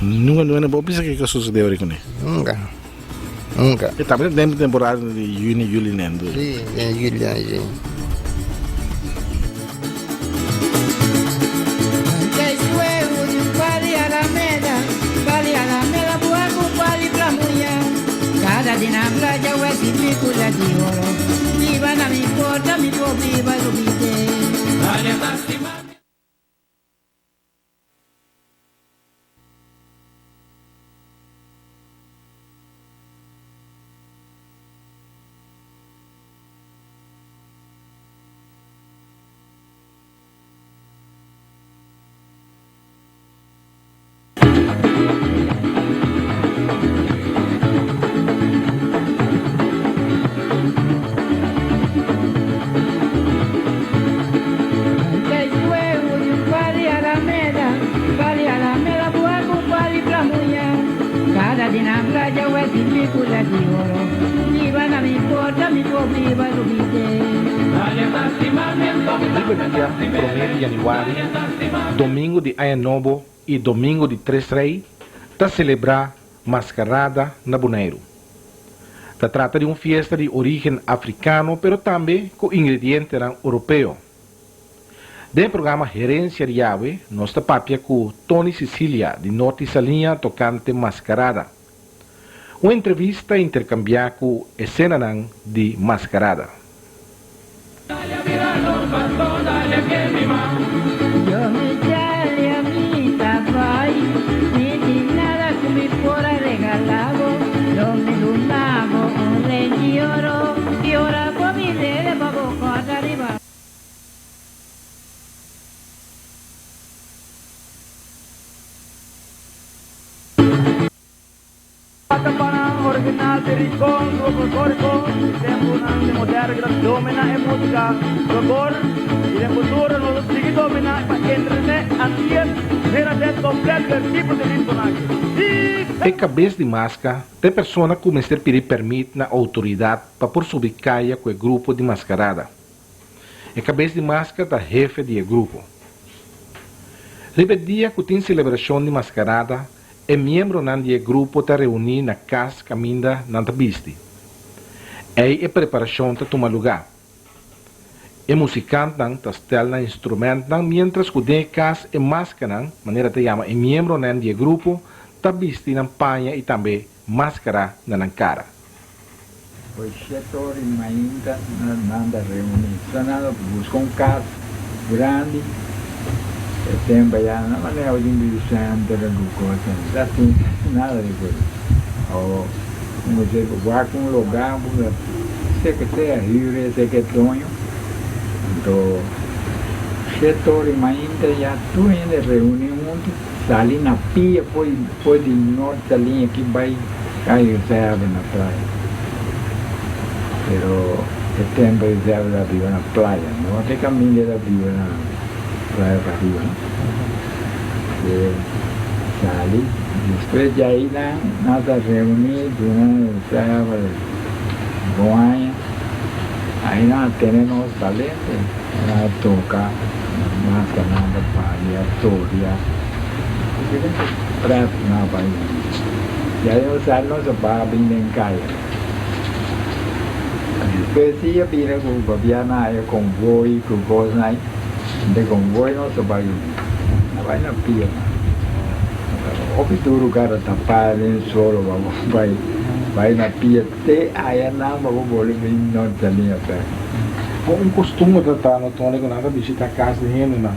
nunka nunka bo bisa kiko a sosode ora kuné? Nunka, nunka. E tabata den temporada di yüni, yuli nen du. Si, den yuli nen si. Riba dia promé di yanüari, domingo di Aña Nobo i domingo di Tres Rei, ta selebrá Maskarada na Boneiru. Ta trata di un fiesta di orígen afrikano pero tambe ku ingredientenan oropeo. Den e programa Herencia di Awe nos ta papia ku Tony Cicilia di Norte Saliña tokante maskarada. Un entrevista interkambiá ku esenanan di maskarada. Tapanan original di Rincon, grupo folklorico di tempunan di moderno ku ta domina e musica folklor y den futuro nos lo sigui domina pa entretené Antillas mira den completo den tipo di ritmonan aki. E kabes di maska ta e persona ku mester pidi pèrmit na outoridat pa por subi kaya ku e grupo di maskarada. E kabes di maska ta hefe di e grupo. Riba e dia ku tin selebrashon di maskarada, e miembronan di e grupo ta reuní na kas kaminda nan ta bisti. Ei e preparashon ta tuma lugá. E musikantnan ta stel nan instrumentnan miéntras ku den e kas e maskanan, manera ta yama e miembronan di e grupo, ta bisti nan paña i tambe maskara na nan kara. Pues shete ora i mainta nan ta reuní. So nan a buska un kas grandi e tempu ayá nan manera bo tin bibi center ku kos ta tin nada di kos. Awor un esei bo wak un lugá bo ta seke sea hür esei ke doño. Anto shete ora i mainta ya tur hende reuní huntu. Sali na pia foi di North Saliña ki bai Cayo Reserva na playa. Pero e tempo Reserva ta biba na playa, no te caminda ta biba na playa pariba no. E sali, despues di ahi nan, nan ta reuni duna Reserva bon aña, ahi nan a tene nos balente. Nan a toca masca nan ta balia, toria, diferente pret nan a bai. Ya den un sal nos a baha bin den caya. Despues si a bira cu gobierno a haya convoy cu cosnan ay, den convoy nos a bai a bai na pia. Hopi duro cara tapa den solo pa bo bai bai na pia. Te aya nan pa bo bolbe bin North Saliña bek. Kon un kostumber ta ta no Tony ku nan ta bishita kas di hendenan?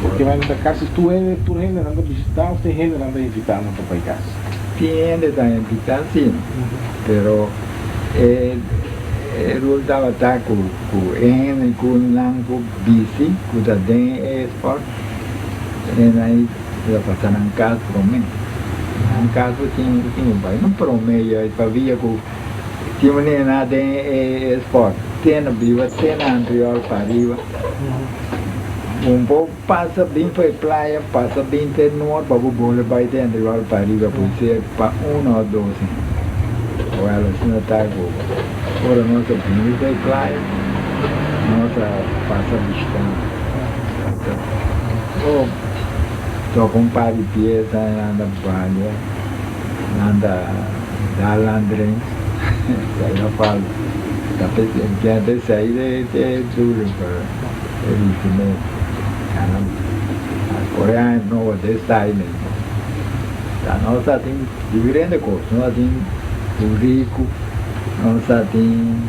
Porque nan ta kasi tur hende tur hende nan ta bishita of tin hende nan ta invita nan pa bai kas? Tin hende ta invita si, pero e e rul tabata ku ku e hende ku nan ku bisti ku ta den e sport e nan ta pasa nan kas prome. Nan kas bo tin tin ku bai no prome ya pabia ku tin manera nan den e sport te na biba te na antriol pa ariba un por pasa bin pa e playa pasa bin te noord pa bo bolbe bai te antriol pa ariba por ser pa uno o dos hende well asina ta ku ora nos a bini pa e playa nos a pasa bishita nan. Toca un par di pieza y nan ta balia, nan ta dal nan drinks, esai no falta. Ta gente esai te duro pero e bisti mes. Cana core aña nobo te style mes. Ta nos ta tin diferente cos, nos ta tin buricu, nos ta tin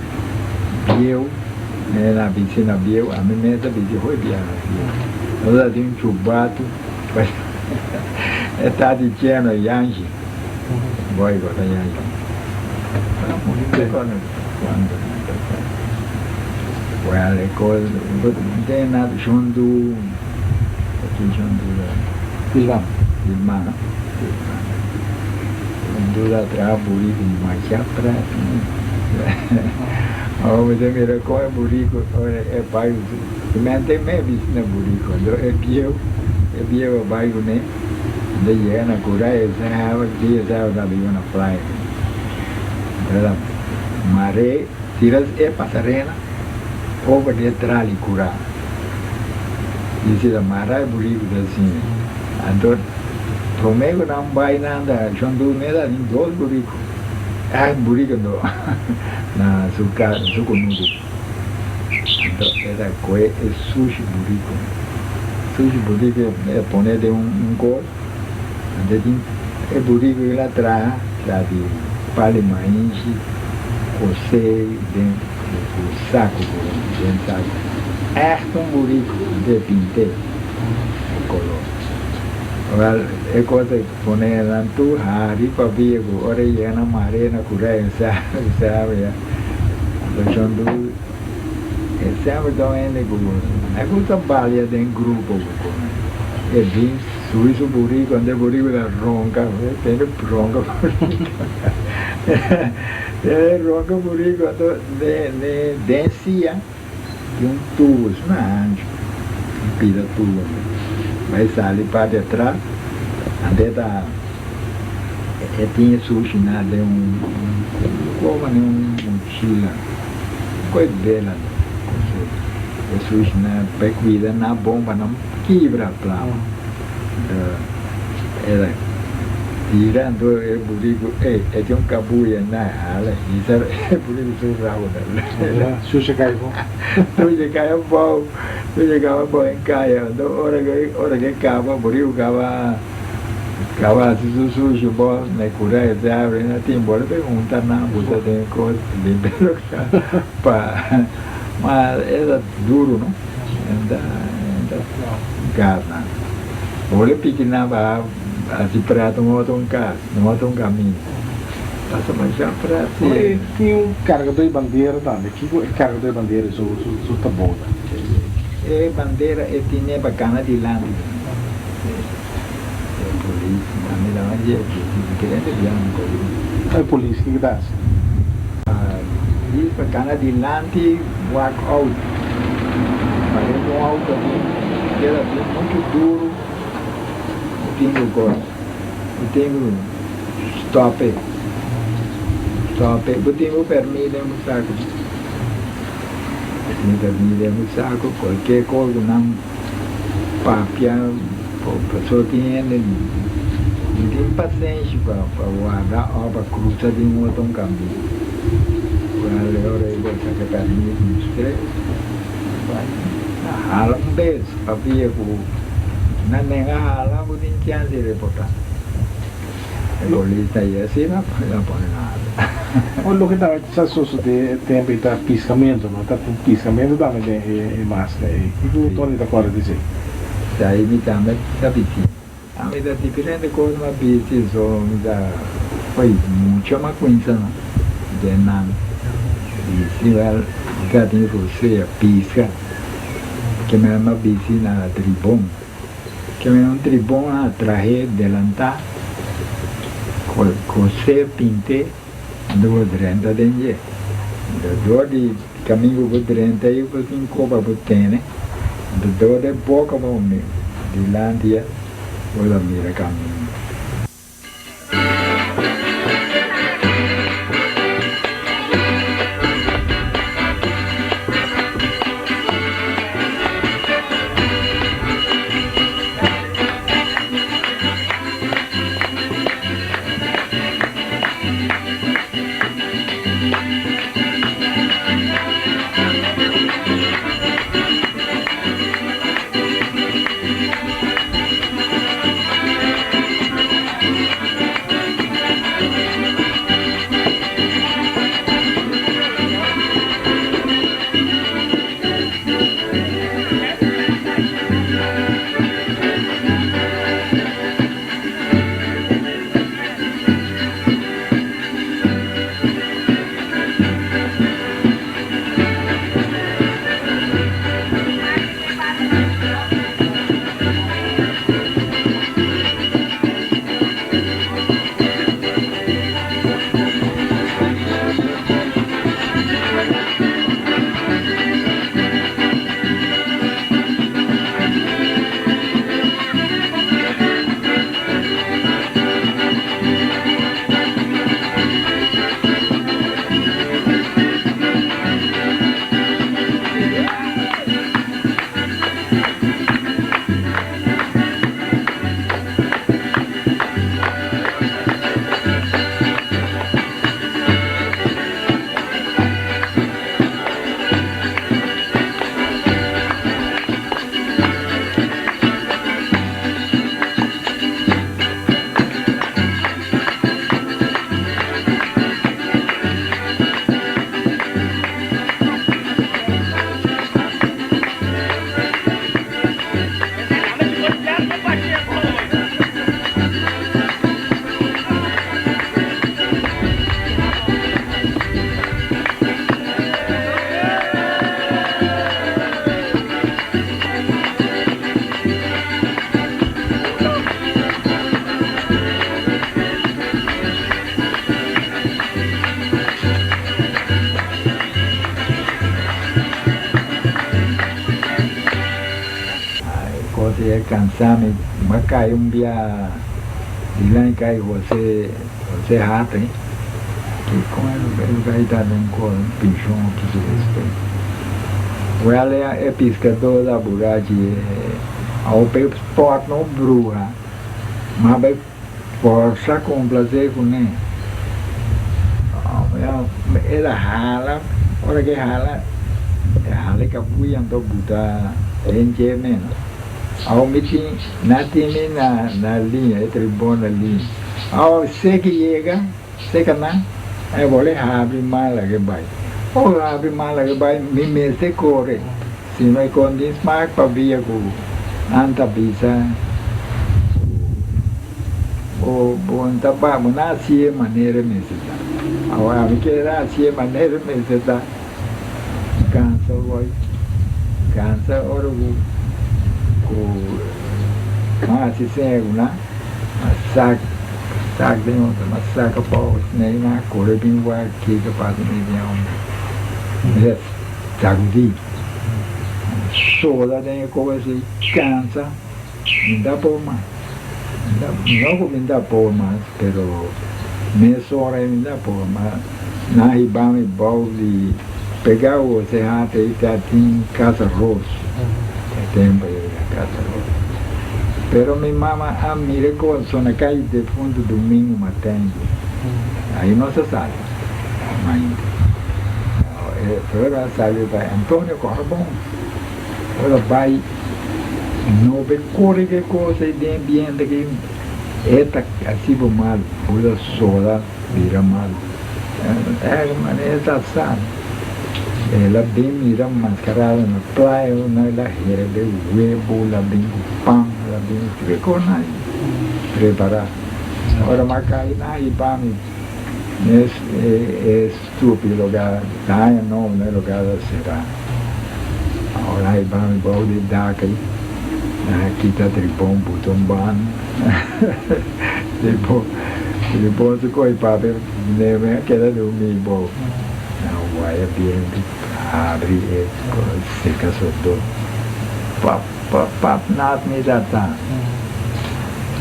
bieu. Mi na bichi na bieu, ami mes a bichi hoy bia na bieu. Nos a tin un chubatu, e ta di cheno Yanshi, boy gosa Yanshi. Well, e cos, den na shundu, ki shundu ta? Dilman. Dilman, no? Dilman. Shundu ta traha buriku masha pret. Ora bo ta mira kon e buriku ora e bai ku su mente me bisti na buriku anto e bieu e bieu a bai kuné anto yega na kura e saba dia saba ta biba na playa anto ta mare tira e pasarela over di e trali kura dici ta mara e buriku ta asina anto prome ku nan bai nan ta shon durmi ta tin dos buriku. Ai burico ndo na su ca su cunucu. Anto e ta kohe e sushi buriku. Sushi buriku e pone den un kos, anto e tin e buriku ku el a traha ta di pali mainshi kosé den ku saku den saku. Ègt un buriku, anto e pint'é ku koló. Wèl e kos e pone nan tur hari pabia ku ora e yega na mare na kura e sa ya. Anto shon du e semper ta un hende ku no gusta balia den grupo ku kome. E bin subi su buriku anto e buriku ta ronka, e tende ronka buriku. E ronka buriku anto den sia tin un tubo asina ancho, un pida tubo bai sali parti atras anto e ta. E tin e sushi na den un como den un mochila, un coe bela no, e sushi na pa e cuida na bon pa no kibra plama. Anto e ta tira anto e buriku ey e tin un cabuya na e hala hisa e buriku su rabo na Sushi cay afo. Sushi cay abao, sushi cay abao en caya anto ora ke e caba buriku caba. Caba haci su sushi bo na e cura e se abri na tin bo ta hunta nan buta den e cos limpia lo pa ma e ta duro no enta enta gas nan bo lo piki nan pa haci pret un otro un cas un otro un caminda pasa masha pret si. E tin un cargador di bandera tambe kico e cargador di bandera su su trabou ta? E bandera e tine pa cana dilanti. E polis a mi laman dje bisti diferente bianco. E polis kiko ta hasi? Polis pa kana dilanti wak auto. Parece un auto bin keda bin mucho duro bo tin ku kos bo tin ku stop e stop e bo tin ku permit den bo saco bo tin permit den bo saco cualkier cos ku nan. Papia pasobra tin hende no tin pasenshi pa warda o pa krusa di un otro un kaminda. Kual e ora ei bo saka permis mustr'é hala un bes papia ku nan nenga hala bo tin chèns di reportá. E polis ta yega asina nan pone nada. Bon loke ta sa sosode e tempo ei ta piscamento no ta tin piscamento tambe den e masca ei kico Tony ta corda di esei? Esei mi tambe ta bisti. Ami ta diferente cos mi a bisti so mi ta oi mucho mi a cuinsa no den nan bisti wel mi ta tin rosea pisca ke mi a bisti na tribon. Ke men un tribon a trahe delantá, kosé, pint'é, anto bo drenta den dje. Anto dor di kaminda ku bo drenta ei bo tin kopa bo tene, anto dor di e boka bo dilanti ya bo ta mira kaminda. Kos ei a kansa mi. Mi a kai un bia dilanti kai Jose Jose Hartley ki kon e lugar ei ta den kos un penshon o kiko despues. Wèl e piskadó ta burachi a hopi spòrt no bruha ma bai Forsa komplasé kuné. El a hala, ora ku e hala, e hala e kabuya anto buta den dje meno. Awor mi tin, nan tin mi na na liña, e tribon na liña. Awor se ki yega, seka nan, e bolbe habri mas laga e bai. Ora habri mas laga e bai, mi mester kore. Sino e kon tin smak pabia ku nan ta bisa ku bo bo ta ba bo na hasi e manera e mester ta. Awor ami kier hasi e manera e mester ta, mi kansa hoy, kansa ora ku ku mi a hasi seña ku nan, mi a sak sak den otro, mi a saka pòu snei nan a kore bin wak kiko pasa mi den homber. Mi a Sagudí, soda den e kos ei, kansa, mi ta por mas. No ku mi ta por mas, pero mesora ei mi ta por mas. Nan hiba mi bou di pega ose hata ei ta tin Casa Ros, e tempu ei era Casa Ros. Pero mi mama a mira e kos, sona kai defuntu Domingo Matengue, ai nos a sali mainta. Ora a sali bai Antonio kòrda bon. Ora bai no be kore ke kos ei den bienta ke e ta hasi bo mal, bo ta soda bira mal. E manera e ta sa. El a bin mira maskarada na playa una el a herbe webo, el a bin ku pan, el a bin ku tur e kosnan ei prepara. Ora mi a kai nan a hiba mi mes e. Stupi loga daña no na e loga ta sera. Ora e ban bou di dak ei, nan a kita tribon buta un ban. Tribon, tribon su koe papia neme a keda durmi bou. Nan a waya bientu, habri e seka sodó. Pap, pap, pap, nat mi ta ta.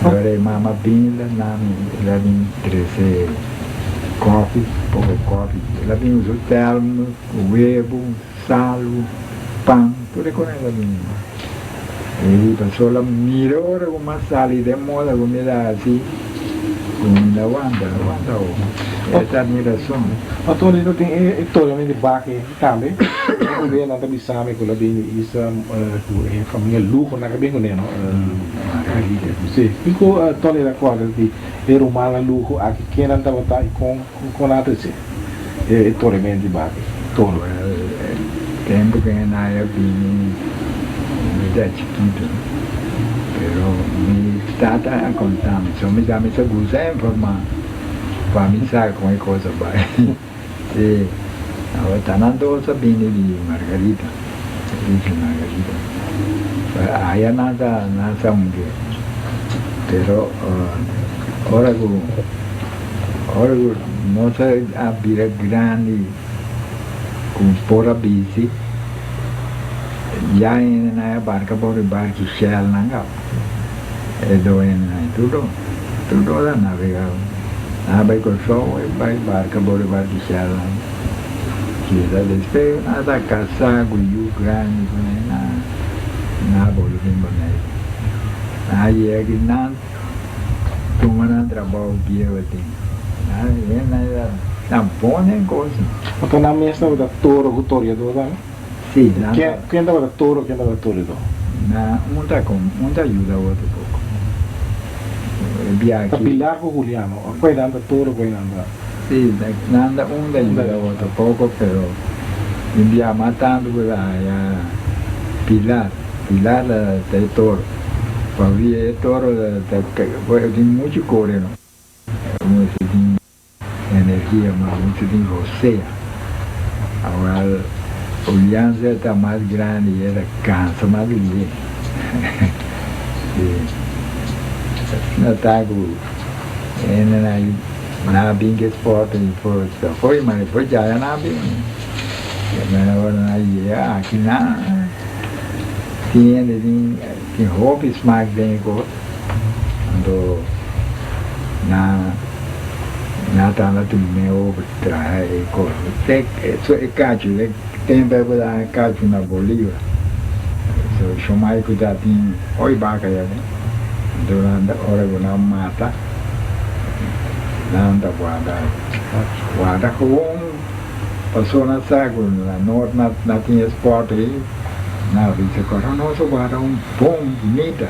Ora e mama bin la nan, el a bin trese. Kòfi, poko kòfi. El a bin usa tèlmu, webu, salu, pan, tur e kos el a bin. I pasobra el a mira ora ku mas sali den moda ku mi ta hasi, ku mi ta wanta, wanta hopi. E ta mi rason. Anto li ta tin e torenan di baki tambe. Un dia nan ta bisa mi ku el a bin di Isla ku e famia Lugo nan a bin kuné no. Si. Kiko Tony ta kòrda di E rumannan luho aki kennan tabata i kon kon nan a trese e torement di baki toro? Well, e tempu ku e nai a bini mi ta chikitu, pero mi tata a konta mi, so mi ta mi sa gusta informa pa mi sa kon e kos a bai. Si, awor ta nan dos a bini di Margarita, Isla Margarita. Aya nan ta nan sa un ke, pero ora ku ora ku nos a bira grandi ku por a bisti ya hende nan a barka por e barki Shell nan kaba. E do hende nan tur do tur do ta navega. Nan a bai Kòrsou e bai barka por e barki Shell nan. Keda despues nan ta kasá ku yu grandi ku nan nan nan a bolbe bin Boneiru. Nan a yega aki nan tuma nan trabou bieu atin. Nan nan ta bon den kos. Anto nan mes tabata toro ku toreadó tambe? Sí, nan ta. Ken tabata toro, ken tabata toreadó? Nan un ta kon, un ta yuda otro poko. E biaha Ta aki. Pilar ku Juliano. Kua nan ta toro, kua nan ta. Sí, nan ta un ta yuda otro poko, pero tin biaha mas tantu ku ta haya Pilar. Pilar ta e toro. Pabia e toro ta tin muchu kore no. Muchu tin energia mas, muchu tin rosea. Awor Julian sa ta mas grandi i e ta kansa mas lihe. Sí. Asina ta ku hende nan a bin ku e sport i for ma for djaya nan a bin. Ora nan a yega aki nan tin hende tin. Tin hopi smaak den e kos. Anto nan nan ta anda tum'é over traha e kos. Te so e kachu, e tempu ei bo ta haña kachu na Bolivar. So shomai ku ta tin oi baka ya den. Anto nan ta ora ku nan mata nan ta guarda guarda gewoon paso nan sa ku na nort na tin e sport ei nan a bisa kòrda nos a guarda un bon bunita.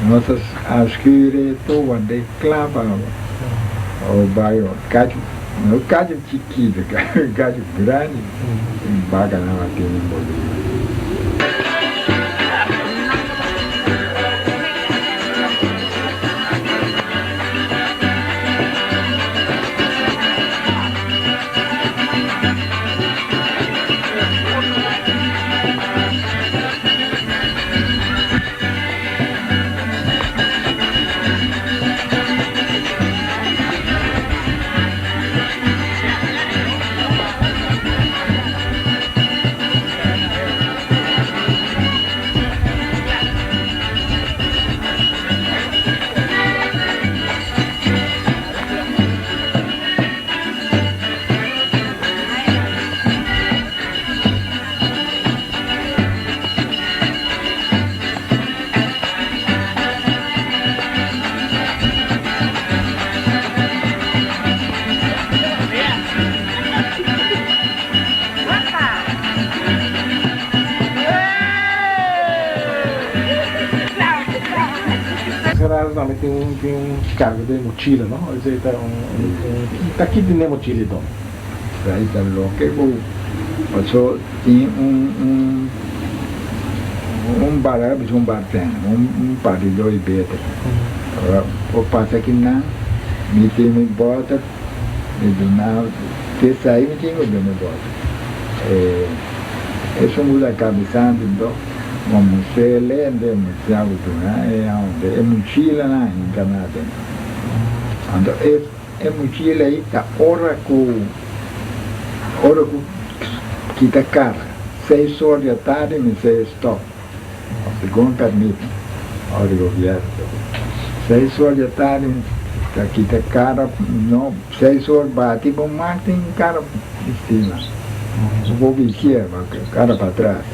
Nos a scure tur ward'é cla pa o bay o cacho, no cacho chikito, cacho grandi, baca nan a tene en Bolivia. Gerardo tambe tin un tin un carga den mochila no esey ta un un ta ki tin den mochila y don. Esey ta loke cu paso tin un un un bar a bisa un bartender un un partidor di beter ora por pasa kinan mi tin mi boter mi duna te esey mi tin cu duna mi boter e esun cu ta cabesante anto bo mustra e lente mustra cu duna e aunde e mochilanan hinca nan aden anto e. E muchila ei ta ora ku ora ku kita kara seis or di atardi mi sey stop segun permit ora di gobierno seis or di atardi mi ta kita kara no seis or bati bo mak tin kara estima un poco izquierda kara patras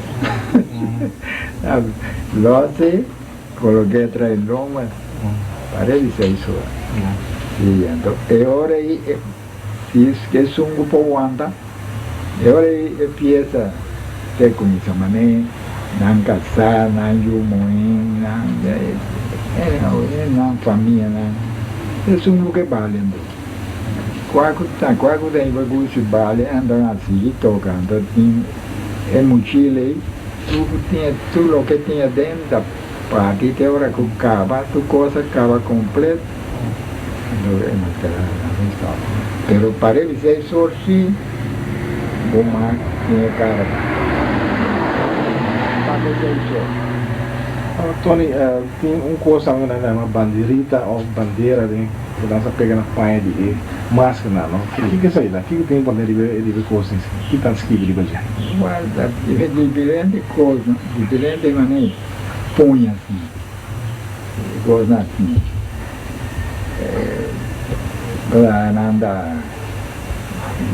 losi. Coloqué trae loma pare di seis ora. Sí, anto e ora ei si es ke esun ku por wanta, e ora ei e fiesta te kuminsá mané nan kasá, nan yu muhé, nan nan famianan, esun ku ke bali anto. Kua ku ta kua ku ta hiba gustu bali anto nan sigui toka anto tin e muchila ei. Tur ku tin tur loke tin aden ta parti te ora ku kaba tur kos a kaba komplet anto e maskara nan ta stop pero pa revisá e sor si bo mak tin e kara pa revisá e sor. Tony, tin un kos tambe ku nan ta yama banderita òf bandera den ku nan sa pega na paña di e maskara no? Kiko esei ta? Kiko tin pone riba e kos ei? Ki ta skibi riba dje? Guarda di diferente cosnan, diferente manera puña así, cosnan así. Ora nan ta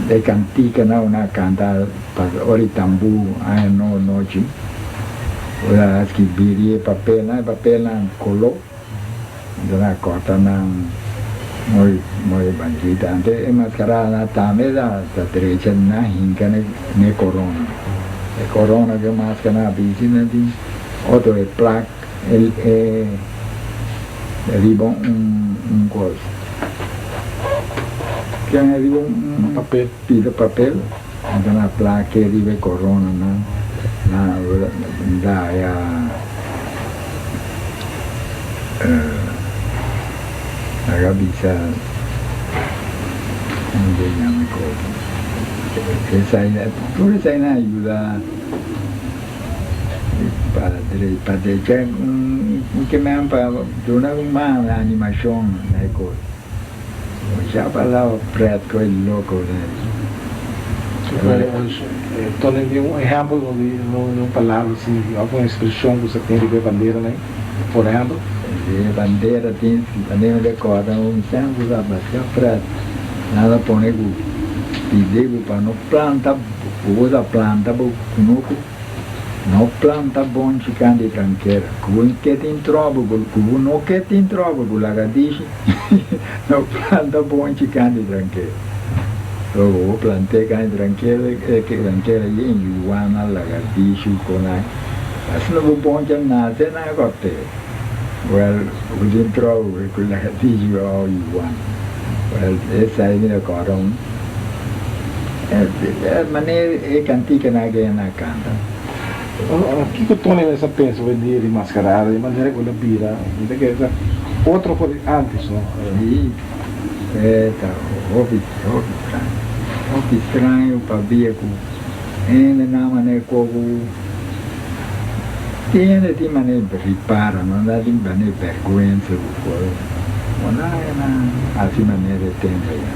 e canticanan nan a canta pa ora di tambú aña nobo nochi, ora a skibi riba e papelnan, e papelnan coló. Anto nan a corta nan mooi mooi banchita. Anto e mascarada tambe ta drecha nan hinca n'e corona. E corona cu e mascara a bisti nan tin otro e plak e riba un cos. Kian riba un papel. Pida papel. Anto nan a plak e riba e corona nan nan da ya. Laga bisa como ke yama e kos esai tur esai nan a yuda pa pa drecha un ke men pa duna un man animashon na e kos. Ya palabra pret koe loko. Tony, tin un ehèmpel di un palabra así òf un ekspreshon ku sa tin riba e banderanan, por ehèmpel? E bandera tin, si bandera mi rekòrda un semper sa basia frase, nan ta pone ku pidi bo pa no planta, ku bo ta planta bo kunuku, no planta bonchi kant di trankera, ku bo ke tin tròbel, ku bo no ke tin tròbel ku lagadishi, no planta bonchi kant di trankera. Logo bo plant'é kant di trankera, e trankera yen yuwana, lagadishi, konai. Asina bo bonchi a nase nan a kòrt'é. Wèl, bo tin tròbel ku lagadishi òf yuwana. Wèl, esei mi ta kòrda un. E manera e kantikanan ke nan a kanta. Kiko Tony mester a pensa hoy dia di mascarada, di manera ku el a bira? Mi ta kere ta otro for di antes, no? Si, e ta hopi, hopi straño. Hopi straño pabia ku hende nan manera koku tin hende tin manera ripara, no ta tin manera berguensa ku for. Bo nan nan hasi manera e tempo ya.